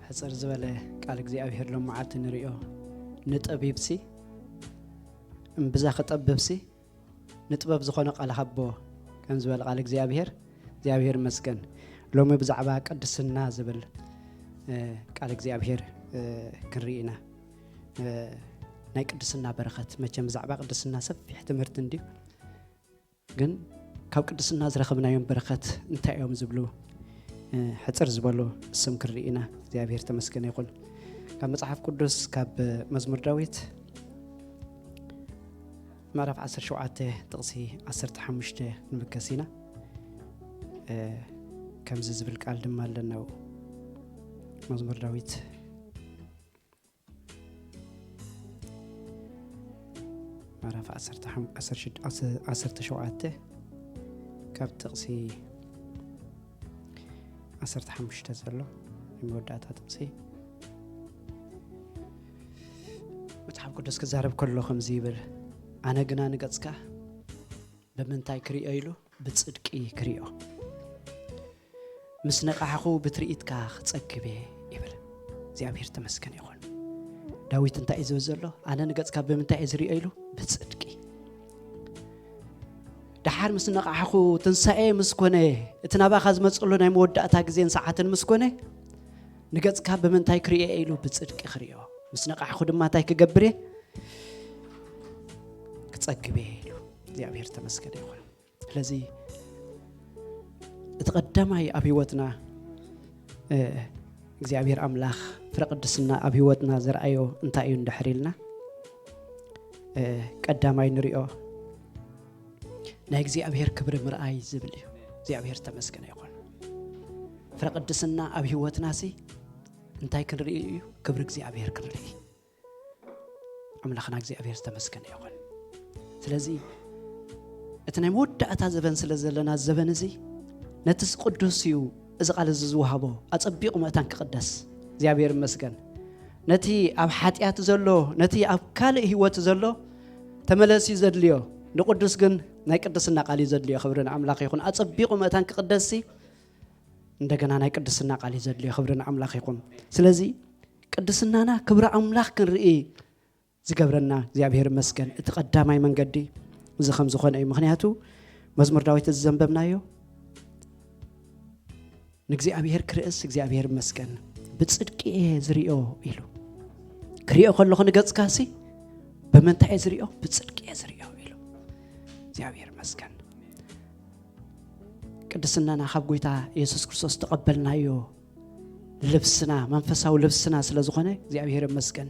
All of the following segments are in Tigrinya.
ሕጽር ዝበለ ቃል እግዚኣብሔር ሎም መዓልቲ ንርእዮ። ንጠቢብሲ እምብዛ ክጠብብሲ ንጥበብ ዝኾነ ቃል ሃቦ ከም ዝበለ ቃል እግዚኣብሔር እግዚኣብሔር ይመስገን። ሎሚ ብዛዕባ ቅድስና ዝብል እ፣ ቃል እግዚኣብሔር እ፣ ክንርኢ ኢና። እ፣ ናይ ቅድስና በረኸት፣ መቸም ብዛዕባ ቅድስና ሰፊሕ ትምህርቲ እንድዩ። ግን ካብ ቅድስና ዝረኸብናዮም በረኸት እንታይ እዮም ዝብሉ እ፣ ሕፅር ዝበሉ ስም ክንርኢ ኢና። እግዚኣብሔር ተመስገነ ይኹን። ካብ መፅሓፍ ቅዱስ ካብ መዝሙር ዳዊት ምዕራፍ ዓሰርተ ሸውዓተ ጥቕሲ ዓሰርተ ሓሙሽተ ንምከስ ኢና። እ፣ ከምዚ ዝብል ቃል ድማ ኣለና። መዝሙር ዳዊት ምዕራፍ ዓሰርተ ሓሙሽተ ዓሰርተ ሸውዓተ ካብ ጥቕሲ ዓሰርተ ሓሙሽተ ዘሎ ናይ መወዳእታ ጥቕሲ። መጽሓፍ ቅዱስ ክዛረብ ከሎ ከምዚ ይብል፣ ኣነ ግና ንገጽካ ብምንታይ ክርእዮ ኢሉ ብጽድቂ ክርእዮ፣ ምስ ነቃሕኹ ብትርኢትካ ክጸግብ እየ ይብል። እግዚኣብሔር ተመስገን ይኹን። ዳዊት እንታይ እዩ ዝብል ዘሎ? ኣነ ንገጽካ ብምንታይ እየ ዝርእዮ ኢሉ ብጽድቂ። ደሓር ምስ ነቃሕኹ፣ ትንሳኤ ምስ ኮነ፣ እቲ ናባኻ ዝመጽሉ ናይ መወዳእታ ግዜን ሰዓትን ምስ ኮነ፣ ንገጽካ ብምንታይ ክርእዮ ኢሉ ብጽድቂ ክርእዮ፣ ምስ ነቃሕኹ ድማ እንታይ ክገብር እየ? ክጸግብ እየ ኢሉ። እግዚኣብሔር ተመስገን ይኹን። ስለዚ እቲ ቀዳማይ ኣብ ህይወትና እ፣ እግዚኣብሔር ኣምላኽ ፍረ ቅድስና ኣብ ህይወትና ዘርኣዮ እንታይ እዩ እንድሕር ኢልና እ፣ ቀዳማይ ንሪኦ ናይ እግዚኣብሔር ክብሪ ምርኣይ ዝብል እዩ። እግዚኣብሔር ተመስገነ ይኹን። ፍረ ቅድስና ኣብ ህይወትና ሲ እንታይ ክንርኢ እዩ? ክብሪ እግዚኣብሔር ክንርኢ። ኣምላኽና እግዚኣብሔር ዝተመስገነ ይኹን። ስለዚ እቲ ናይ መወዳእታ ዘበን ስለ ዘለና ዘበን እዚ ነቲ ቅዱስ እዩ እዚ ቃል እዚ ዝወሃቦ ኣጸቢቑ መእታን ክቕደስ እግዚኣብሔር ይመስገን። ነቲ ኣብ ሓጢኣት ዘሎ፣ ነቲ ኣብ ካልእ ህይወት ዘሎ ተመለስ እዩ ዘድልዮ። ንቅዱስ ግን ናይ ቅድስና ቃል እዩ ዘድልዮ። ክብሪ ንኣምላኽ ይኹን። ኣጸቢቑ መእታን ክቕደስ ሲ እንደገና ናይ ቅድስና ቃል እዩ ዘድልዮ። ክብሪ ንኣምላኽ ይኹን። ስለዚ ቅድስናና ክብሪ ኣምላኽ ክንርኢ ዝገብረና እግዚኣብሔር ይመስገን። እቲ ቀዳማይ መንገዲ እዚ ከም ዝኾነ እዩ። ምኽንያቱ መዝሙር ዳዊት እዚ ዘንበብናዮ ንእግዚኣብሔር ክርእስ እግዚኣብሔር ይመስገን ብጽድቂ እየ ዝርእዮ ኢሉ። ክርእዮ ከለኹ ንገጽካሲ ብምንታይ እየ ዝርእዮ? ብጽድቂ እየ ዝርእዮ ኢሉ። እግዚኣብሔር ይመስገን። ቅድስናና ካብ ጎይታ የሱስ ክርስቶስ ተቐበልናዮ ልብስና፣ መንፈሳዊ ልብስና ስለ ዝኾነ እግዚኣብሔር ይመስገን።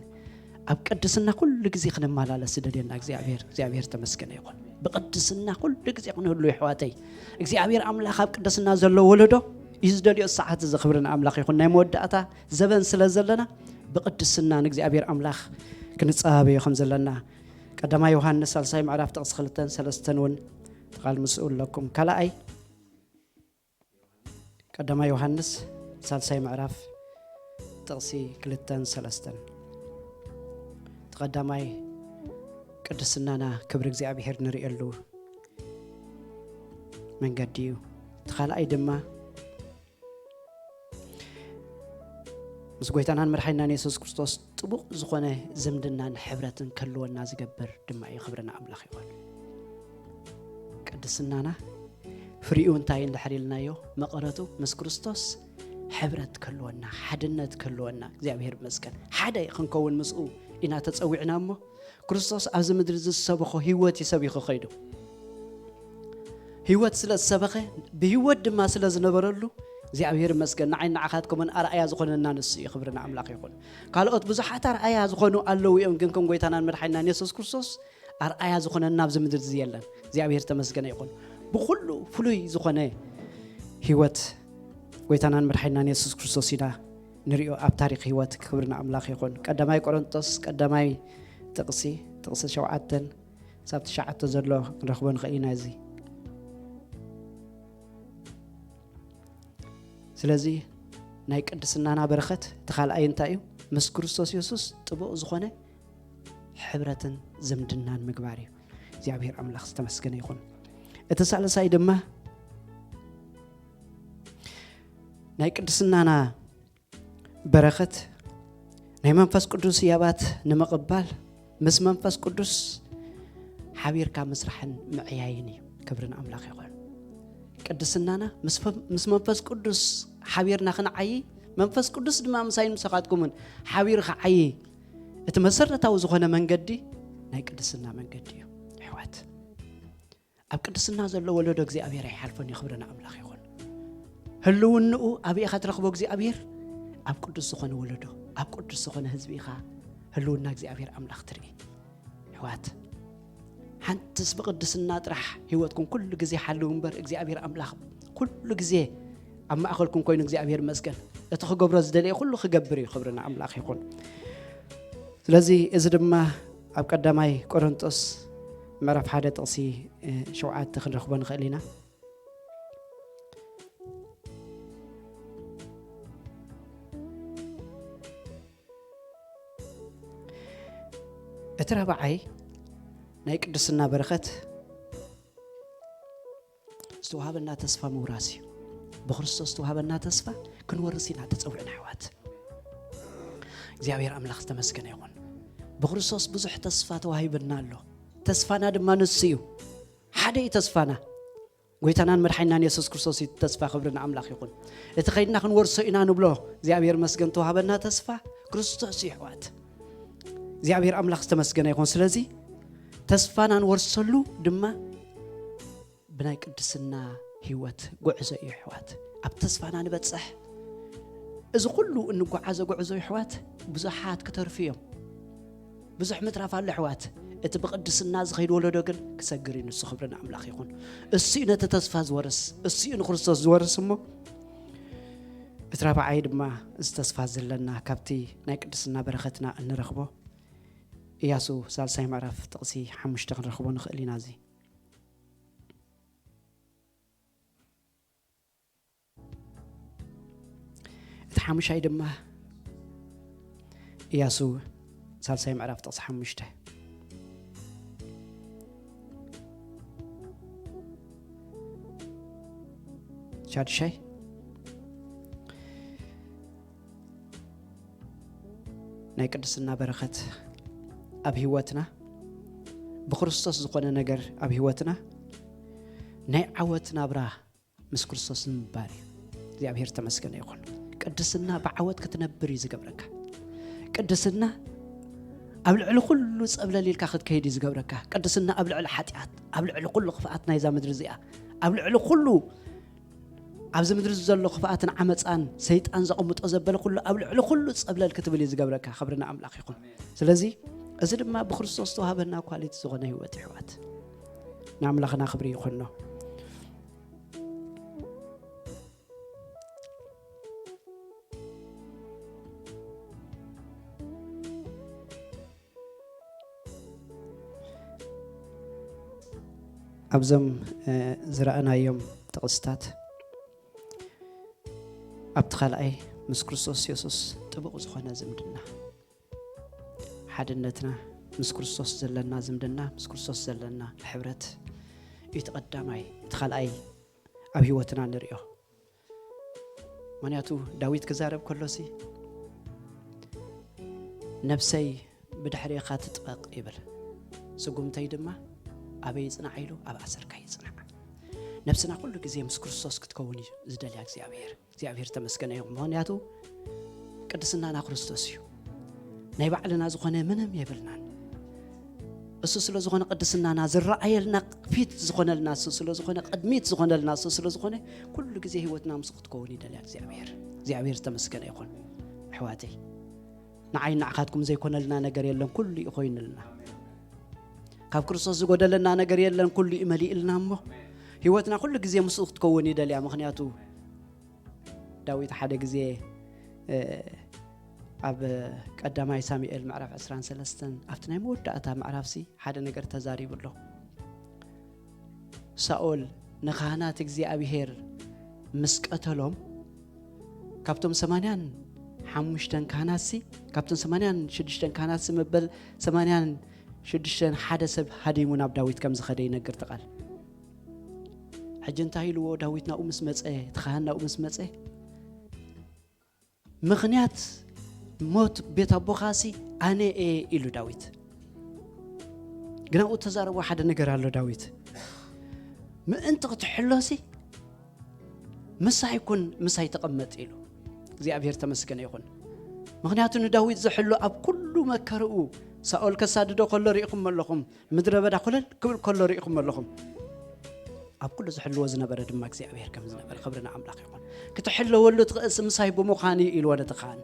ኣብ ቅድስና ኩሉ ግዜ ክንመላለስ ዝደልየና እግዚኣብሔር፣ እግዚኣብሔር ተመስገነ ይኹን። ብቅድስና ኩሉ ግዜ ክንህሉ የሕዋተይ። እግዚኣብሔር ኣምላኽ ኣብ ቅድስና ዘሎ ወለዶ እዩ ዝደልዮ ሰዓት እዚ። ክብሪ ንኣምላኽ ይኹን። ናይ መወዳእታ ዘበን ስለ ዘለና ብቅድስና ንእግዚኣብሔር ኣምላኽ ክንጸባበዮ ከም ዘለና ቀዳማይ ዮሃንስ ሳልሳይ ምዕራፍ ጥቕሲ ክልተን ሰለስተን እውን ቃል ምስኡ ኣለኩም። ካልኣይ ቀዳማይ ዮሃንስ ሳልሳይ ምዕራፍ ጥቕሲ ክልተን ሰለስተን። እቲ ቀዳማይ ቅድስናና ክብሪ እግዚኣብሔር ንርእየሉ መንገዲ እዩ። እቲ ካልኣይ ድማ ምስ ጎይታናን መድሓኒናን የሱስ ክርስቶስ ጥቡቕ ዝኾነ ዝምድናን ሕብረትን ክህልወና ዝገብር ድማ እዩ። ክብሪ ንኣምላኽ ይኹን። ቅድስናና ፍሪኡ እንታይ እንድሕር ኢልናዮ፣ መቐረቱ ምስ ክርስቶስ ሕብረት ክህልወና፣ ሓድነት ክህልወና፣ እግዚኣብሔር ይመስገን፣ ሓደ ክንከውን ምስኡ ኢና ተጸዊዕና እሞ፣ ክርስቶስ ኣብዚ ምድሪ እዚ ዝሰበኾ ህይወት እዩ ሰቢኹ ከይዱ። ህይወት ስለ ዝሰበኸ፣ ብህይወት ድማ ስለ ዝነበረሉ፣ እግዚኣብሔር ይመስገን፣ ንዓይ ንዓኻትኩምን ኣርኣያ ዝኾነና ንሱ እዩ። ክብሪ ንኣምላኽ ይኹን። ካልኦት ብዙሓት ኣርኣያ ዝኾኑ ኣለዉ እዮም፣ ግን ከም ጎይታናን መድሓኒናን የሱስ ክርስቶስ ኣርኣያ ዝኾነና ኣብዚ ምድሪ እዚ የለን። እግዚኣብሔር ተመስገነ ይኹን። ብኹሉ ፍሉይ ዝኾነ ህይወት ጎይታናን መድሓኒናን የሱስ ክርስቶስ ኢና ንሪኦ ኣብ ታሪኽ ህይወት። ክብሪ ንኣምላኽ ይኹን። ቀዳማይ ቆሮንቶስ ቀዳማይ ጥቕሲ፣ ጥቕሲ ሸውዓተን ሳብ ትሽዓተ ዘሎ ክንረኽቦ ንኽእል ኢና። እዚ ስለዚ ናይ ቅድስናና በረኸት እቲ ካልኣይ እንታይ እዩ? ምስ ክርስቶስ የሱስ ጥቡቕ ዝኾነ ሕብረትን ዝምድናን ምግባር እዩ። እግዚኣብሔር ኣምላኽ ዝተመስገነ ይኹን። እቲ ሳልሳይ ድማ ናይ ቅድስናና በረኸት ናይ መንፈስ ቅዱስ ህያባት ንምቕባል ምስ መንፈስ ቅዱስ ሓቢርካ ምስራሕን ምዕያይን እዩ። ክብሪ ንኣምላኽ ይኹን። ቅድስናና ምስ ፈ-፣ ምስ መንፈስ ቅዱስ ሓቢርና ክንዓዪ፣ መንፈስ ቅዱስ ድማ ምሳይን ምሳኻትኩምን ሓቢሩ ክዓዪ፣ እቲ መሰረታዊ ዝኾነ መንገዲ ናይ ቅድስና መንገዲ እዩ። ኣሕዋት፣ ኣብ ቅድስና ዘሎ ወለዶ እግዚኣብሔር ኣይሓልፎን እዩ። ክብሪ ንኣምላኽ ይኹን። ህልውንኡ ኣበይ ኢኻ ትረኽቦ እግዚኣብሔር? ኣብ ቅዱስ ዝኾነ ወለዶ፣ ኣብ ቅዱስ ዝኾነ ህዝቢ ኢኻ ህልውና እግዚኣብሔር ኣምላኽ ትርኢ። ኣሕዋት፣ ሓንትስ ብቅድስና ጥራሕ ህይወትኩም ኩሉ ግዜ ሓልው እምበር እግዚኣብሔር ኣምላኽ ኩሉ ግዜ ኣብ ማእኸልኩም ኮይኑ እግዚኣብሔር ይመስገን። እቲ ክገብሮ ዝደለየ ኩሉ ክገብር እዩ። ክብሪ ንኣምላኽ ይኹን። ስለዚ እዚ ድማ ኣብ ቀዳማይ ቆሮንጦስ ምዕራፍ ሓደ ጥቕሲ፣ እ፣ ሸውዓተ ክንረኽቦ ንኽእል ኢና። እቲ ራብዓይ ናይ ቅድስና በረኸት ዝተዋሃበና ተስፋ ምውራስ እዩ። ብክርስቶስ ዝተዋሃበና ተስፋ ክንወርስ ኢና ተጸዊዕና ኣሕዋት። እግዚኣብሔር ኣምላኽ ዝተመስገነ ይኹን። ብክርስቶስ ብዙሕ ተስፋ ተዋሂብና ኣሎ። ተስፋና ድማ ንሱ እዩ። ሓደ እዩ ተስፋና። ጎይታናን መድሓኒናን የሱስ ክርስቶስ እዩ ተስፋ። ክብሪ ንኣምላኽ ይኹን። እቲ ኸይድና ክንወርሶ ኢና ንብሎ እግዚኣብሔር መስገን ተዋሃበና ተስፋ ክርስቶስ እዩ ኣሕዋት። እግዚኣብሔር ኣምላኽ ዝተመስገነ ይኹን። ስለዚ ተስፋና ንወርሰሉ ድማ ብናይ ቅድስና ህይወት ጉዕዞ እዩ ኣሕዋት። ኣብ ተስፋና ንበጽሕ። እዚ ኩሉ እንጓዓዞ ጉዕዞ ኣሕዋት ብዙሓት ክተርፉ እዮም። ብዙሕ ምትራፍ ኣሎ ኣሕዋት። እቲ ብቅድስና ዝኸይድ ወለዶ ግን ክሰግር እዩ ንሱ። ክብሪ ንኣምላኽ ይኹን። እሱ እዩ ነቲ ተስፋ ዝወርስ፣ እሱ እዩ ንክርስቶስ ዝወርስ እሞ እቲ ራብዓይ ድማ እዚ ተስፋ ዘለና ካብቲ ናይ ቅድስና በረኸትና እንረኽቦ ኢያሱ ሳልሳይ ምዕራፍ ጥቕሲ ሓሙሽተ ክንረኽቦ ንኽእል ኢና። እዚ እቲ ሓሙሻይ ድማ ኢያሱ ሳልሳይ ምዕራፍ ጥቕሲ ሓሙሽተ። ሻድሻይ ናይ ቅድስና በረኸት ኣብ ህይወትና ብክርስቶስ ዝኾነ ነገር ኣብ ህይወትና ናይ ዓወት ናብራ ምስ ክርስቶስ ንምባር እዩ። እግዚኣብሔር ተመስገነ ይኹን። ቅድስና ብዓወት ክትነብር እዩ ዝገብረካ። ቅድስና ኣብ ልዕሊ ኩሉ ጸብለል ኢልካ ክትከይድ እዩ ዝገብረካ። ቅድስና ኣብ ልዕሊ ሓጢኣት፣ ኣብ ልዕሊ ኩሉ ክፍኣት ናይዛ ምድሪ እዚኣ፣ ኣብ ልዕሊ ኩሉ ኣብዚ ምድሪ ዘሎ ክፍኣትን ዓመፃን ሰይጣን ዘቐምጦ ዘበለ ኩሉ ኣብ ልዕሊ ኩሉ ጸብለል ክትብል እዩ ዝገብረካ። ክብሪ ንኣምላኽ ይኹን። ስለዚ እዚ ድማ ብክርስቶስ ተዋሃበና ኳሊቲ ዝኾነ ህይወት ይሕዋት ንኣምላኽና ክብሪ ይኹኖ። ኣብዞም ዝረኣናዮም ጥቕስታት ኣብቲ ካልኣይ ምስ ክርስቶስ የሱስ ጥቡቕ ዝኾነ ዝምድና ሓድነትና ምስ ክርስቶስ ዘለና ዝምድና ምስ ክርስቶስ ዘለና ሕብረት እቲ ቀዳማይ እቲ ካልኣይ ኣብ ህይወትና ንሪኦ። ምክንያቱ ዳዊት ክዛረብ ከሎሲ ነብሰይ ብድሕሬኻ ትጥበቕ ይብል። ስጉምተይ ድማ ኣበይ ይጽናዕ ኢሉ ኣብ ኣሰርካ ይጽናዕ። ነብስና ኩሉ ግዜ ምስ ክርስቶስ ክትከውን እዩ ዝደልያ እግዚኣብሔር። እግዚኣብሔር ተመስገነ ይኹን። ምክንያቱ ቅድስናና ክርስቶስ እዩ። ናይ ባዕልና ዝኾነ ምንም የብልናን። እሱ ስለ ዝኾነ ቅድስናና ዝረኣየልና ፊት ዝኾነልና እሱ ስለ ዝኾነ ቅድሚት ዝኾነልና እሱ ስለ ዝኾነ ኩሉ ግዜ ህይወትና ምስ ክትከውን ይደልያ እግዚኣብሔር። እግዚኣብሔር ዝተመስገነ ይኹን። ኣሕዋተይ ንዓይ ንዓኻትኩም ዘይኮነልና ነገር የለን፣ ኩሉ እዩ ኮይንልና። ካብ ክርስቶስ ዝጎደለና ነገር የለን፣ ኩሉ እዩ መሊእልና። እሞ ህይወትና ኩሉ ግዜ ምስኡ ክትከውን ይደልያ። ምክንያቱ ዳዊት ሓደ ግዜ ኣብ ቀዳማይ ሳሙኤል ምዕራፍ ዕስራን ሰለስተን ኣብቲ ናይ መወዳእታ ምዕራፍሲ ሓደ ነገር ተዛሪቡ ኣሎ። ሳኦል ንካህናት እግዚኣብሄር ምስ ቀተሎም ካብቶም ሰማንያን ሓሙሽተን ካህናትሲ ካብቶም ሰማንያን ሽዱሽተን ካህናትሲ መበል ሰማንያን ሽዱሽተን ሓደ ሰብ ሃዲሙ ናብ ዳዊት ከም ዝኸደ ይነግር እቲ ቃል። ሕጂ እንታይ ኢልዎ? ዳዊት ናብኡ ምስ መጸ፣ እቲ ካህን ናብኡ ምስ መጸ፣ ምኽንያት ሞት ቤት ኣቦኻሲ ኣነ እየ ኢሉ ዳዊት። ግና ኡ ተዛረቦ ሓደ ነገር ኣሎ ዳዊት። ምእንቲ ክትሕሎሲ ምሳይ ኩን፣ ምሳይ ተቐመጥ ኢሉ። እግዚኣብሔር ተመስገነ ይኹን። ምኽንያቱ ንዳዊት ዘሕሎ ኣብ ኩሉ መከርኡ፣ ሳኦል ከሳድዶ ከሎ ርኢኹም ኣለኹም፣ ምድረ በዳ ኮለል ክብል ከሎ ርኢኹም ኣለኹም። ኣብ ኩሉ ዝሕልዎ ዝነበረ ድማ እግዚኣብሔር ከም ዝነበረ ክብሪ ንኣምላኽ ይኹን። ክትሕለወሉ ትኽእልሲ ምሳይ ብምዃን እዩ ኢልዎ ነቲ ካህን።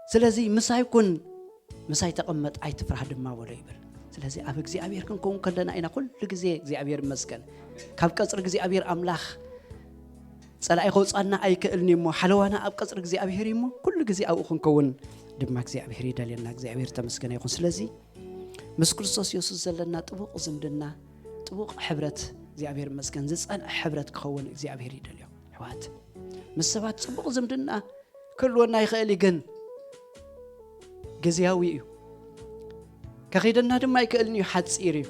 ስለዚ ምሳይ ኩን፣ ምሳይ ተቐመጥ፣ ኣይትፍራህ ድማ በሎ ይብል። ስለዚ ኣብ እግዚኣብሔር ክንከውን ከለና ኢና ኩሉ ግዜ እግዚኣብሔር ይመስገን። ካብ ቀጽሪ እግዚኣብሔር ኣምላኽ ጸላኢ ከውጻና ኣይክእልን እዩ እሞ ሓለዋና ኣብ ቀጽሪ እግዚኣብሔር እዩ እሞ ኩሉ ግዜ ኣብኡ ክንከውን ድማ እግዚኣብሔር ይደልየና። እግዚኣብሔር ተመስገነ ይኹን። ስለዚ ምስ ክርስቶስ የሱስ ዘለና ጥቡቕ ዝምድና፣ ጥቡቕ ሕብረት እግዚኣብሔር ይመስገን ዝጸንዐ ሕብረት ክኸውን እግዚኣብሔር ይደልዮ። ኣሕዋት፣ ምስ ሰባት ጽቡቕ ዝምድና ክህልወና ይኽእል እዩ፣ ግን ግዝያዊ እዩ። ከኺደና ድማ ኣይክእልን እዩ፣ ሓጺር እዩ።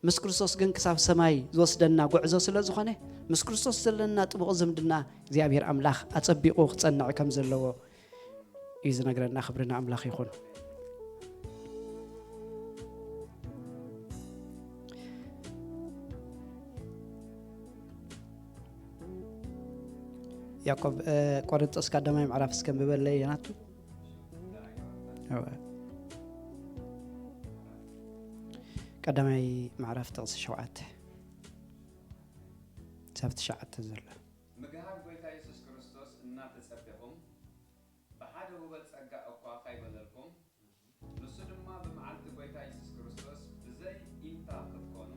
ምስ ክርስቶስ ግን ክሳብ ሰማይ ዝወስደና ጉዕዞ ስለ ዝኾነ፣ ምስ ክርስቶስ ዘለና ጥቡቕ ዝምድና እግዚኣብሔር ኣምላኽ ኣጸቢቑ ክጸንዕ ከም ዘለዎ እዩ ዝነግረና። ክብሪ ንኣምላኽ ይኹን። ያዕቆብ፣ እ፣ ቆረንቶስ ቀዳማይ ምዕራፍ እስከ ንብበለይ ናቱ። እወ። ቀዳማይ ምዕራፍ ጥቕሲ ሸውዓተ ሳብ ትሽዓተ ዘሎ። ምግሃድ ጐይታ የሱስ ክርስቶስ እናተጸበኹም፣ ብሓደ ውበ ጸጋ እኳ ካይጎደልኩም፣ ንሱ ድማ ብመዓልቲ ጐይታ የሱስ ክርስቶስ ብዘይ ኢንታ ክትኮኑ፣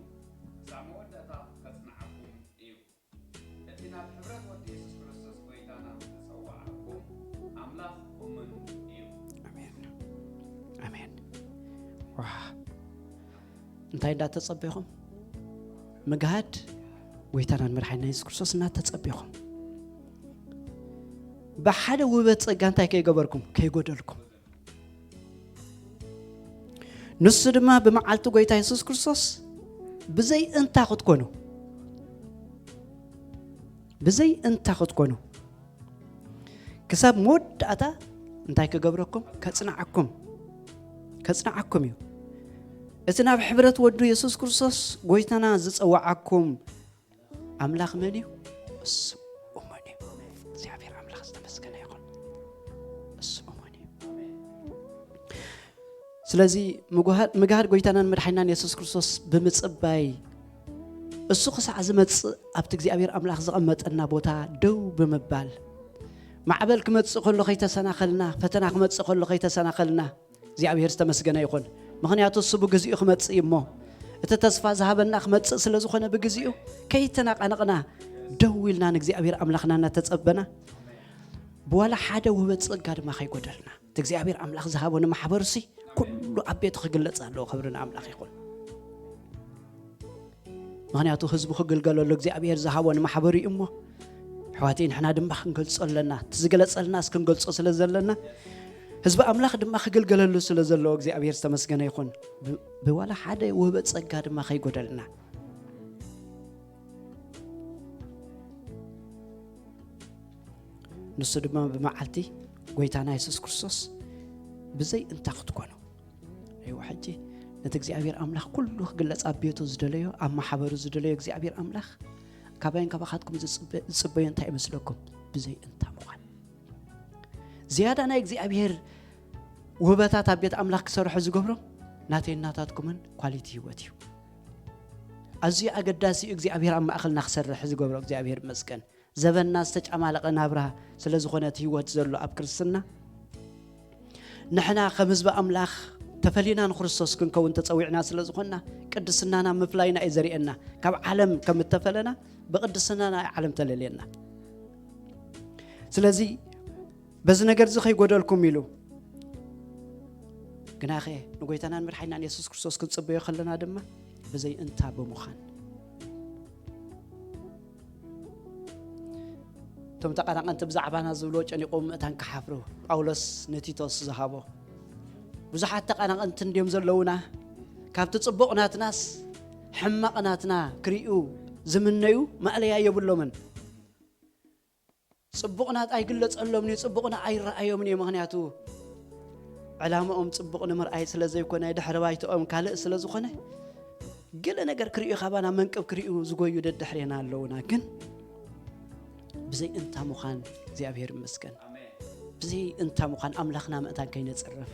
ክሳብ መወዳእታ ከጽንዓኩም እዩ። እቲ ናብ ሕብረት ወዲ የሱስ ክርስቶስ ጐይታና ዝጸውዓኩም ኣምላኽ እሙን እዩ። ኣሜን። ኣሜን። ዋ። እንታይ እንዳተጸበኹም? ምግሃድ ጐይታናን መድሓኒና የሱስ ክርስቶስ እናተጸበኹም፣ ብሓደ ውበት ጸጋ እንታይ ከይገበርኩም? ከይጎደልኩም። ንሱ ድማ ብመዓልቲ ጐይታ የሱስ ክርስቶስ ብዘይ እንታ ክትኮኑ፣ ብዘይ እንታ ክትኮኑ፣ ክሳብ መወዳእታ እንታይ ክገብረኩም? ከጽንዓኩም፣ ከጽንዓኩም እዩ። እቲ ናብ ሕብረት ወዱ የሱስ ክርስቶስ ጐይታና ዝጸውዓኩም ኣምላኽ መን እዩ? እሱ እሙን እዩ። እግዚኣብሔር ኣምላኽ ዝተመስገነ ይኹን። እሱ እሙን እዩ። ስለዚ ምግሃድ፣ ምግሃድ ጐይታናን መድሓኒናን የሱስ ክርስቶስ ብምጽባይ፣ እሱ ክሳዕ ዝመጽእ ኣብቲ እግዚኣብሔር ኣምላኽ ዘቐመጠና ቦታ ደው ብምባል፣ ማዕበል ክመጽእ ከሎ ከይተሰናኸልና፣ ፈተና ክመጽእ ከሎ ከይተሰናኸልና፣ እግዚኣብሔር ዝተመስገነ ይኹን። ምኽንያቱ እሱ ብግዚኡ ክመጽእ እዩ እሞ፣ እቲ ተስፋ ዝሃበና ክመጽእ ስለ ዝኾነ ብግዚኡ ከይተናቓነቕና ደው ኢልና ንእግዚኣብሔር ኣምላኽና እናተጸበና፣ ብዋላ ሓደ ውህበት ጸጋ ድማ ከይጎደልና፣ እቲ እግዚኣብሔር ኣምላኽ ዝሃቦ ንማሕበሩሲ ኩሉ ኣብ ቤቱ ክግለጽ ኣለዎ። ክብሪ ንኣምላኽ ይኹን። ምኽንያቱ ህዝቡ ክግልገለሉ እግዚኣብሔር ዝሃቦ ንማሕበሩ እዩ እሞ፣ ኣሕዋተይ፣ ንሕና ድማ ክንገልጾ ኣለና። እቲ ዝገለጸልና እስክንገልጾ ስለ ዘለና፣ ህዝቢ ኣምላኽ ድማ ክግልገለሉ ስለ ዘለዎ እግዚኣብሔር ዝተመስገነ ይኹን። ብ-፣ ብዋላ ሓደ ውህበት ጸጋ ድማ ከይጎደልና። ንሱ ድማ ብመዓልቲ ጐይታና የሱስ ክርስቶስ ብዘይ እንታ ክትኮኑ። እዋ፣ ሕጂ ነቲ እግዚኣብሔር ኣምላኽ ኩሉ ክግለጽ ኣብ ቤቱ ዝደለዮ፣ ኣብ ማሕበሩ ዝደለዮ እግዚኣብሔር ኣምላኽ ካባይን ካባኻትኩም ዝጽበ-፣ ዝጽበዮ እንታይ ይመስለኩም? ብዘይ እንታ ምዃን። ዝያዳ ናይ እግዚኣብሔር ውህበታት ኣብ ቤት ኣምላኽ ክሰርሑ ዝገብሮም ናተይን ናታትኩምን ኳሊቲ ህይወት እዩ። ኣዝዩ ኣገዳሲ እዩ እግዚኣብሔር ኣብ ማእኸልና ክሰርሕ ዝገብሮ። እግዚኣብሔር ይመስገን። ዘበንና ዝተጫማለቐ ናብራ ስለ ዝኾነ እቲ ህይወት ዘሎ ኣብ ክርስትና፣ ንሕና ከም ህዝቢ ኣምላኽ ተፈሊና ንክርስቶስ ክንከውን ተጸዊዕና ስለ ዝኾንና፣ ቅድስናና ምፍላይና እዩ ዘርእየና። ካብ ዓለም ከም እተፈለና፣ ብቅድስናና እዩ ዓለም ተለልየና። ስለዚ በዚ ነገር እዚ ከይጎደልኩም ኢሉ፣ ግናኸ ንጎይታናን መድሓኒናን የሱስ ክርስቶስ ክንጽበዮ ከለና ድማ ብዘይ እንታ ብምዃን፣ እቶም ተቐናቐንቲ ብዛዕባና ዝብልዎ ጨኒቖም ምእታን ክሓፍሩ፣ ጳውሎስ ንቲቶስ ዝሃቦ፣ ብዙሓት ተቐናቐንቲ እንድዮም ዘለዉና፣ ካብቲ ጽቡቕ ናትናስ ሕማቕ ናትና ክርእዩ ዝምነዩ ማእለያ የብሎምን። ጽቡቕና ኣይግለጸሎምን እዩ፣ ጽቡቕና ኣይረኣዮምን እዩ። ምኽንያቱ ዕላምኦም ጽቡቕ ንምርኣይ ስለ ዘይኮነ፣ ድሕሪ ባይትኦም ካልእ ስለ ዝኾነ፣ ገለ ነገር ክርእዩ፣ ካባና መንቅብ ክርእዩ ዝጎዩ ደድሕሬና ኣለዉና። ግን ብዘይ እንታ ምዃን እግዚኣብሔር ይመስገን። ብዘይ እንታ ምዃን ኣምላኽና ምእንታን ከይነጽርፍ፣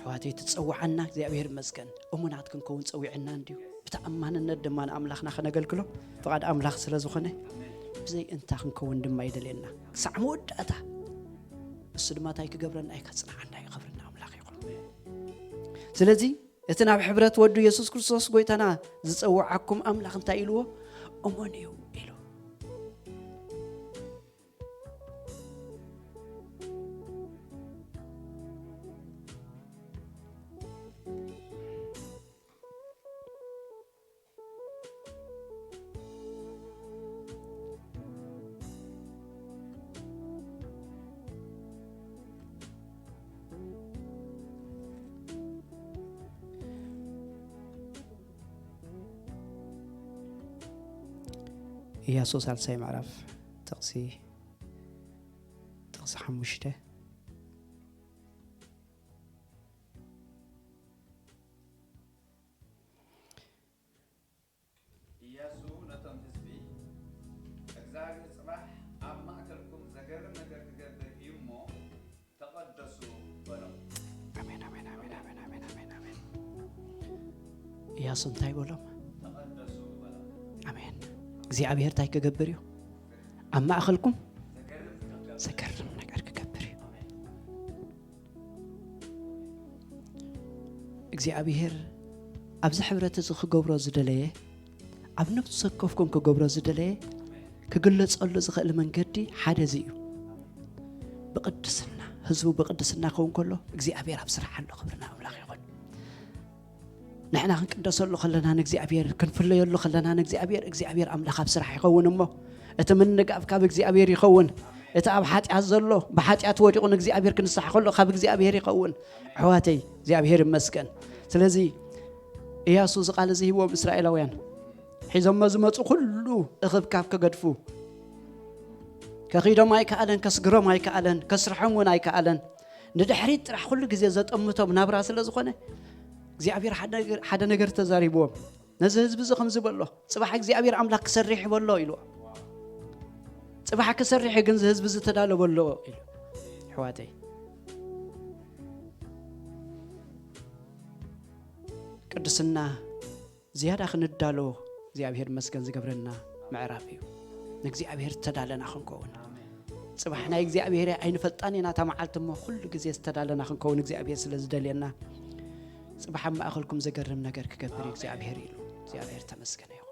ኣሕዋተይ፣ ትጸውዓና እግዚኣብሔር ይመስገን። እሙናት ክንከውን ጸዊዕና እንድዩ። ብተኣማንነት ድማ ንኣምላኽና ከነገልግሎ ፍቓድ ኣምላኽ ስለ ዝኾነ፣ ብዘይ እንታ ክንከውን ድማ ይደልየና። ክሳዕ መወዳእታ እሱ ድማ እንታይ ክገብረና እዩ? ከጽንዓና እዩ። ክብሪ ንኣምላኽ ይኹን። ስለዚ እቲ ናብ ሕብረት ወዱ የሱስ ክርስቶስ ጎይታና ዝጸውዓኩም ኣምላኽ እንታይ ኢልዎ? እሙን እዩ ኢሉ። ኢያሱ ሳልሳይ ምዕራፍ ጥቕሲ፣ ጥቕሲ ሓሙሽተ። ኢያሱ ነቶም ህዝቢ፣ "እግዚኣብሔር ጽባሕ ኣብ ማእከልኩም ዘገርም ነገር ክገብር እዩ እሞ ተቐደሱ" በሎም። ኣሜን፣ ኣሜን፣ ኣሜን፣ ኣሜን፣ ኣሜን፣ ኣሜን፣ ኣሜን። ኢያሱ እንታይ በሎም? "ተቐደሱ" በሎም። ኣሜን። እግዚኣብሔር እንታይ ክገብር እዩ? ኣብ ማእከልኩም ዘገርም ክገብር። ዘገርም ነገር ክገብር እዩ። ኣሜን። እግዚኣብሔር ኣብዚ ሕብረት እዚ ክገብሮ ዝደለየ፣ ኣብ ነፍሲ ወከፍኩም ክገብሮ ዝደለየ፣ ክግለጸሉ ዝኽእል መንገዲ ሓደ እዚ እዩ። ብቕድስና፣ ህዝቡ ብቕድስና ክኸውን ከሎ እግዚኣብሔር ኣብ ስራሕ ኣሎ። ክብሪ ንኣምላኽ ይኹን። ንሕና ክንቅደሰሉ ከለና ንእግዚኣብሔር፣ ክንፍለየሉ ከለና ንእግዚኣብሔር፣ እግዚኣብሔር ኣምላኽ ኣብ ስራሕ ይኸውን እሞ፣ እቲ ምንጋፍ ካብ እግዚኣብሔር ይኸውን። እቲ ኣብ ሓጢኣት ዘሎ ብሓጢኣት ወዲቑ ንእግዚኣብሔር ክንስሓ ከሎ ካብ እግዚኣብሔር ይኸውን። ኣሕዋተይ እግዚኣብሔር ይመስገን። ስለዚ ኢያሱ እዚ ቃል እዚ ሂብዎም እስራኤላውያን ሒዞሞ ዝመጹ ኩሉ እኽብካብ ክገድፉ፣ ከኺዶም ኣይከኣለን፣ ከስግሮም ኣይከኣለን፣ ከስርሖም እውን ኣይከኣለን። ንድሕሪት ጥራሕ ኩሉ ግዜ ዘጠምቶም ናብራ ስለ ዝኾነ እግዚኣብሔር ሓደ ነገር፣ ሓደ ነገር ተዛሪብዎም። ነዚ ህዝቢ እዚ ከምዚ በሎ፣ "ጽባሕ እግዚኣብሔር ኣምላኽ ክሰርሕ በሎ" ኢልዎ። "ጽባሕ ክሰርሕ ግን እዚ ህዝቢ እዚ ተዳሎ በሎ" ኢሉ። ኣሕዋተይ፣ ቅድስና ዝያዳ ክንዳሎ እግዚኣብሔር መስገን ዝገብረና ምዕራፍ እዩ። ንእግዚኣብሔር ተዳለና ክንከውን፣ ጽባሕ ናይ እግዚኣብሔር ኣይንፈልጣን ኢና። እታ መዓልቲ እሞ ኩሉ ግዜ ዝተዳለና ክንከውን እግዚኣብሔር ስለ ዝደልየና፣ "ጽባሕ ኣብ ማእከልኩም ዘገርም ነገር ክገብር እዩ እግዚኣብሔር" ኢሉ። እግዚኣብሔር ተመስገነ ይኹን።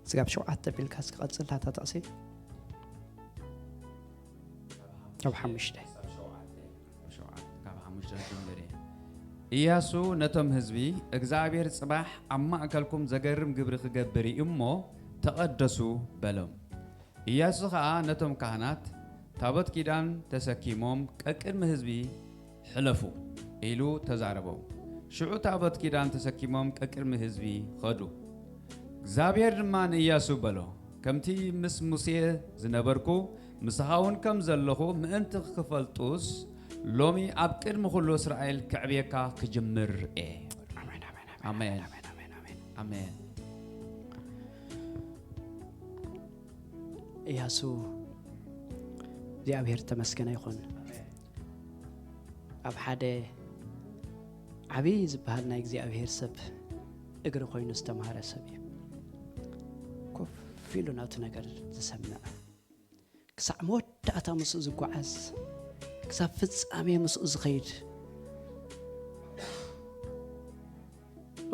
ስጋብ ሸውዓተ ቢልካ እስኪ ቀጽል፣ እታ ጥቕሲ። ካብ ሓሙሽተ። ካብ ሸውዓተ፣ ካብ ሓሙሽተ ክጅምር እየ። ኢያሱ ነቶም ህዝቢ፣ "እግዚኣብሔር ጽባሕ ኣብ ማእከልኩም ዘገርም ግብሪ ክገብር እዩ እሞ ተቐደሱ" በሎም። ኢያሱ ኸኣ ነቶም ካህናት፣ "ታቦት ኪዳን ተሰኪሞም ቀቅድሚ ህዝቢ ሕለፉ" ኢሉ ተዛረቦም። ሽዑ ታቦት ኪዳን ተሰኪሞም ቀቅድሚ ህዝቢ ኸዱ። እግዚኣብሔር ድማ ንኢያሱ በሎ፣ "ከምቲ ምስ ሙሴ ዝነበርኩ፣ ምሳኻ እውን ከም ዘለኹ ምእንቲ ክፈልጡስ፣ ሎሚ ኣብ ቅድሚ ኹሉ እስራኤል ከዕብየካ ክጅምር እየ።" ኣሜን፣ ኣሜን፣ ኣሜን፣ ኣሜን፣ ኣሜን፣ ኣሜን፣ ኣሜን። ኣሜን። ኢያሱ፣ እግዚኣብሔር ተመስገነ ይኹን። ኣብ ሓደ ዓብዪ ዝበሃል ናይ እግዚኣብሔር ሰብ እግሪ ኮይኑ ዝተምሃረ ሰብ እዩ። ኮፍ ኢሉ ናቱ ነገር ዝሰምዕ፣ ክሳዕ መወዳእታ ምስኡ ዝጓዓዝ፣ ክሳብ ፍጻሜ ምስኡ ዝኸይድ፣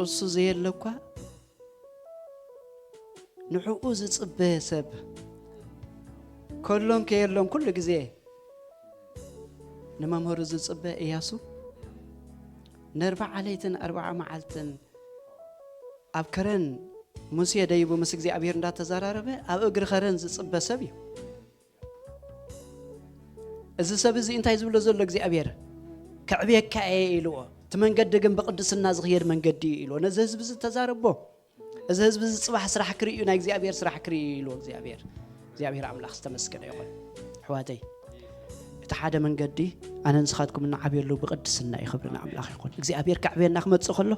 እሱ ዘየለ እኳ ንዕኡ ዝጽበ ሰብ፣ ከሎን ከየሎን ኩሉ ግዜ ንመምህሩ ዝጽበ እያሱ፣ ነርብዓ ለይትን ኣርብዓ መዓልትን ኣብ ከረን ሙሴ ደይቡ ምስ እግዚኣብሔር እንዳተዘራረበ ኣብ እግሪ ከረን ዝጽበ ሰብ እዩ። እዚ ሰብ እዚ እንታይ ዝብሎ ዘሎ እግዚኣብሔር? "ከዕብየካ እየ" ኢልዎ። "እቲ መንገዲ ግን ብቅድስና ዝኽየድ መንገዲ እዩ" ኢልዎ። ነዚ ህዝቢ እዚ ተዛረቦ። "እዚ ህዝቢ እዚ ጽባሕ ስራሕ ክርኢ እዩ፣ ናይ እግዚኣብሔር ስራሕ ክርኢ እዩ" ኢልዎ እግዚኣብሔር። እግዚኣብሔር ኣምላኽ ዝተመስገነ ይኹን። ኣሕዋተይ፣ እቲ ሓደ መንገዲ ኣነ ንስኻትኩም እንዓብየሉ ብቅድስና እዩ። ክብሪ ንኣምላኽ ይኹን። እግዚኣብሔር ከዕብየና ክመጽእ ከሎ፣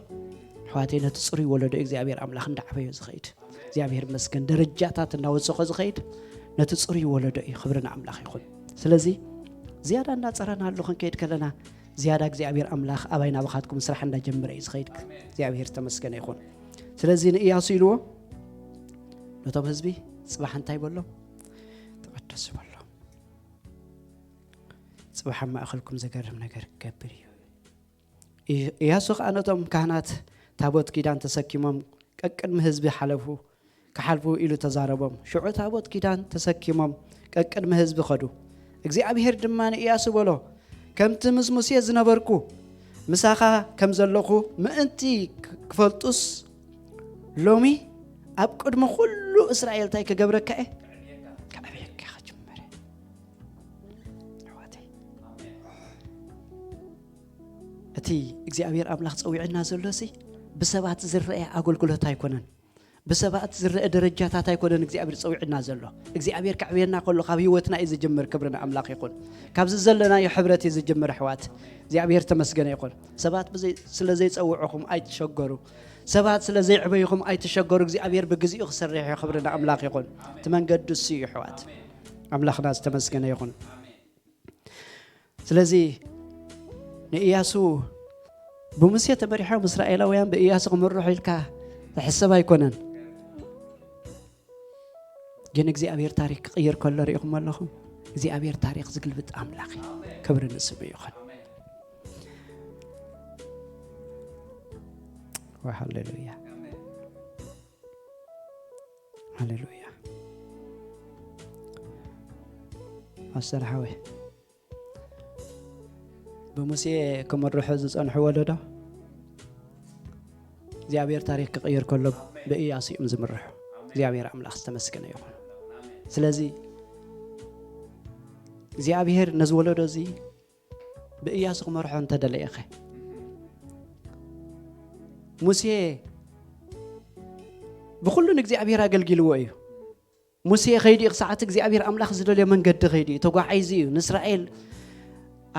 ኣሕዋተይ፣ ነቲ ጽሩይ ወለዶ እግዚኣብሔር ኣምላኽ እንዳዓበዮ ዝኸይድ፣ እግዚኣብሔር ይመስገን፣ ደረጃታት እናወሰኾ ዝኸይድ ነቲ ጽሩይ ወለዶ እዩ። ክብሪ ንኣምላኽ ይኹን። ስለዚ ዝያዳ እናጸረናሉ ክንከይድ ከለና፣ ዝያዳ እግዚኣብሔር ኣምላኽ ኣባይ ናባኻትኩም ስራሕ እንዳጀመረ እዩ ዝኸይድ። እግዚኣብሔር ዝተመስገነ ይኹን። ስለዚ ንእያሱ ኢልዎ፣ ነቶም ህዝቢ፣ "ጽባሕ እንታይ በሎ? ተቐደሱ በሎ። ጽባሕ ኣብ ማእኸልኩም ዘገርም ነገር ክገብር እዩ።" እያሱ ኸኣ ነቶም ካህናት፣ "ታቦት ኪዳን ተሰኪሞም ቀቅድሚ ህዝቢ ሓለፉ፣ ክሓልፉ" ኢሉ ተዛረቦም። ሽዑ ታቦት ኪዳን ተሰኪሞም ቀቅድሚ ህዝቢ ኸዱ። እግዚኣብሔር ድማ ንእያሱ በሎ፣ "ከምቲ ምስ ሙሴ ዝነበርኩ ምሳኻ ከም ዘለኹ ምእንቲ ክፈልጡስ፣ ሎሚ ኣብ ቅድሚ ኩሉ እስራኤል እንታይ ክገብረካ እየ? ከዕብየካ ክጅመረ." ኣሕዋተይ፣ እቲ እግዚኣብሔር ኣምላኽ ጸዊዕና ዘሎሲ ብሰባት ዝረአ ኣገልግሎት ኣይኮነን። ብሰባት ዝረአ ደረጃታት ኣይኮነን እግዚኣብሔር ጸዊዕና ዘሎ። እግዚኣብሔር ከዕብየና ከሎ ካብ ህይወትና እዩ ዝጅምር። ክብሪ ንኣምላኽ ይኹን። ካብዚ ዘለናዮ ሕብረት እዩ ዝጅምር ኣሕዋት። እግዚኣብሔር ተመስገነ ይኹን። ሰባት ብዘይ-፣ ስለ ዘይጸውዑኹም ኣይትሸገሩ። ሰባት ስለ ዘይዕበዩኹም ኣይትሸገሩ። እግዚኣብሔር ብግዚኡ ክሰርሕ እዩ። ክብሪ ንኣምላኽ ይኹን። እቲ መንገዲ እሱ እዩ ኣሕዋት። ኣምላኽና ዝተመስገነ ይኹን። ስለዚ ንእያሱ ብሙሴ ተመሪሖም እስራኤላውያን ብእያሱ ክምርሑ ኢልካ ዝሕሰብ ኣይኮነን። ግን እግዚኣብሔር ታሪክ ክቕይር ከሎ ርኢኹም ኣለኹም። እግዚኣብሔር ታሪክ ዝግልብጥ ኣምላኽ እዩ። ክብሪ ንስሙ ይኹን። ሃሌሉያ፣ ሃሌሉያ። ኣስተር ሓወይ፣ ብሙሴ ክምርሑ ዝጸንሑ ወለዶ እግዚኣብሔር ታሪክ ክቕይር ከሎ ብእያሱ እዮም ዝምርሑ። እግዚኣብሔር ኣምላኽ ዝተመስገነ ይኹን። ስለዚ እግዚኣብሔር ነዚ ወለዶ እዚ ብእያሱ ክመርሖ እንተደለየኸ፣ ሙሴ ብኹሉ ንእግዚኣብሔር ኣገልጊልዎ እዩ። ሙሴ ኸይዱ እዩ፣ ክሳዕ እቲ እግዚኣብሔር ኣምላኽ ዝደልዮ መንገዲ ኸይዱ እዩ፣ ተጓዒዙ እዩ። ንእስራኤል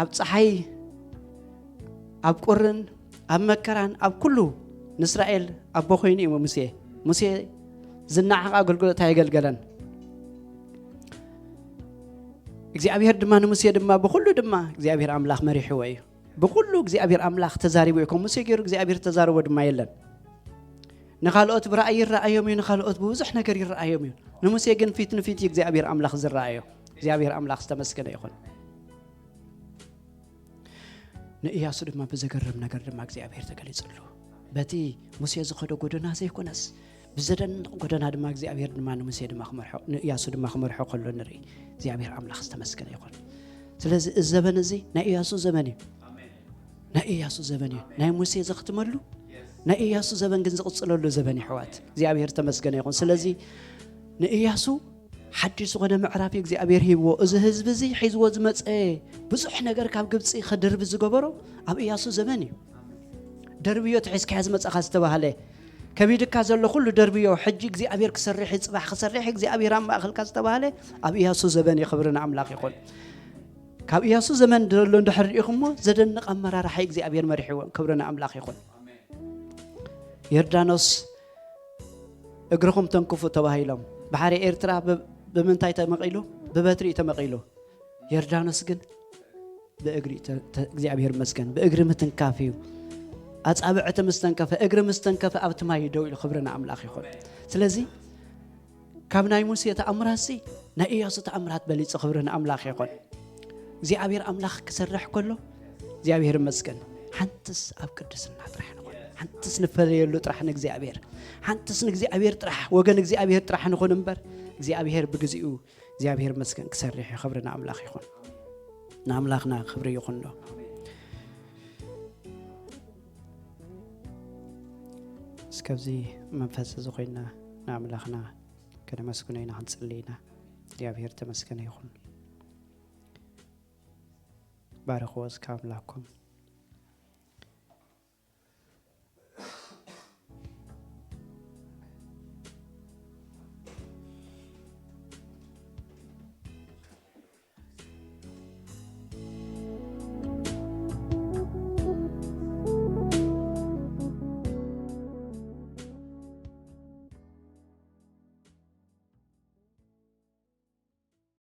ኣብ ጸሓይ፣ ኣብ ቁርን፣ ኣብ መከራን፣ ኣብ ኩሉ ንእስራኤል ኣቦ ኾይኑ እዩ ሙሴ። ሙሴ ዝነዓቕ ኣገልግሎት ኣየገልገለን። እግዚኣብሔር ድማ ንሙሴ ድማ ብኹሉ ድማ እግዚኣብሔር ኣምላኽ መሪሕዎ እዩ። ብኹሉ እግዚኣብሔር ኣምላኽ ተዛሪቡ እዩ። ከም ሙሴ ገይሩ እግዚኣብሔር ተዛረቦ ድማ የለን። ንኻልኦት ብራእይ ይረኣዮም እዩ፣ ንኻልኦት ብብዙሕ ነገር ይረኣዮም እዩ። ንሙሴ ግን ፊት ንፊት እዩ እግዚኣብሔር ኣምላኽ ዝረኣዮ። እግዚኣብሔር ኣምላኽ ዝተመስገነ ይኹን። ንእያሱ ድማ ብዘገርም ነገር ድማ እግዚኣብሔር ተገሊጹሉ። በቲ ሙሴ ዝኸዶ ጎደና ዘይኮነስ፣ ብዘደንቕ ጎደና ድማ እግዚኣብሔር ድማ ንሙሴ ድማ ክመርሖ፣ ንእያሱ ድማ ክመርሖ ከሎ ንርኢ። እግዚኣብሔር ኣምላኽ ዝተመስገነ ይኹን። ስለዚ እዚ ዘበን እዚ ናይ እያሱ ዘበን እዩ። ናይ እያሱ ዘበን እዩ። ናይ ሙሴ ዘኽትመሉ፣ ናይ እያሱ ዘበን ግን ዝቕጽለሉ ዘበን እዩ፣ ኣሕዋት። እግዚኣብሔር ተመስገነ ይኹን። ስለዚ ንእያሱ ሓድሽ ዝኾነ ምዕራፍ እዩ እግዚኣብሔር ሂብዎ። እዚ ህዝቢ እዚ ሒዝዎ ዝመጸ ብዙሕ ነገር ካብ ግብጺ ከድርቢ ዝገበሮ ኣብ እያሱ ዘበን እዩ። ደርብዮ እቲ ሒዝካዮ ዝመጻኻ ዝተባህለ፣ ከቢድካ ዘሎ ኩሉ ደርብዮ፣ ሕጂ እግዚኣብሔር ክሰርሕ እዩ፣ ጽባሕ ክሰርሕ እግዚኣብሔር ኣብ ማእከልካ ዝተባህለ ኣብ እያሱ ዘበን እዩ። ክብሪ ንኣምላኽ ይኹን። ካብ እያሱ ዘመን ዘሎ እንድሕር ርኢኹሞ ዘደንቕ ኣመራርሓ እዩ እግዚኣብሔር መሪሕዎም። ክብሪ ንኣምላኽ ይኹን። ዮርዳኖስ እግርኹም ተንክፉ ተባሂሎም። ባሕሪ ኤርትራ ብ-፣ ብምንታይ ተመቒሉ? ብበትሪ እዩ ተመቒሉ። ዮርዳኖስ ግን ብእግሪ ተ-፣ ተ-፣ እግዚኣብሔር ይመስገን፣ ብእግሪ ምትንካፍ እዩ። ኣጻብዕ እቲ ምስ ተንከፈ፣ እግሪ ምስ ተንከፈ ኣብቲ ማይ ደው ኢሉ። ክብሪ ንኣምላኽ ይኹን። ስለዚ ካብ ናይ ሙሴ ተኣምራትሲ ናይ ኢያሱ ተኣምራት በሊጹ። ክብሪ ንኣምላኽ ይኹን። እግዚኣብሔር ኣምላኽ ክሰርሕ ከሎ እግዚኣብሔር ይመስገን። ሓንትስ ኣብ ቅድስና ጥራሕ ንኹን፣ ሓንትስ ንፈለየሉ ጥራሕ ንእግዚኣብሔር፣ ሓንትስ ንእግዚኣብሔር ጥራሕ፣ ወገን እግዚኣብሔር ጥራሕ ንኹን እምበር እግዚኣብሔር ብግዚኡ እግዚኣብሔር ይመስገን ክሰርሕ እዩ። ክብሪ ንኣምላኽ ይኹን። ንኣምላኽና ክብሪ ይኹኖ። ካብዚ መንፈስ እዚ ኮይና ንኣምላኽና ከነመስግኖ ኢና፣ ክንጽሊ ኢና። እግዚኣብሔር ተመስገነ ይኹን። ባርኽዎ እስከ ኣምላኽኩም።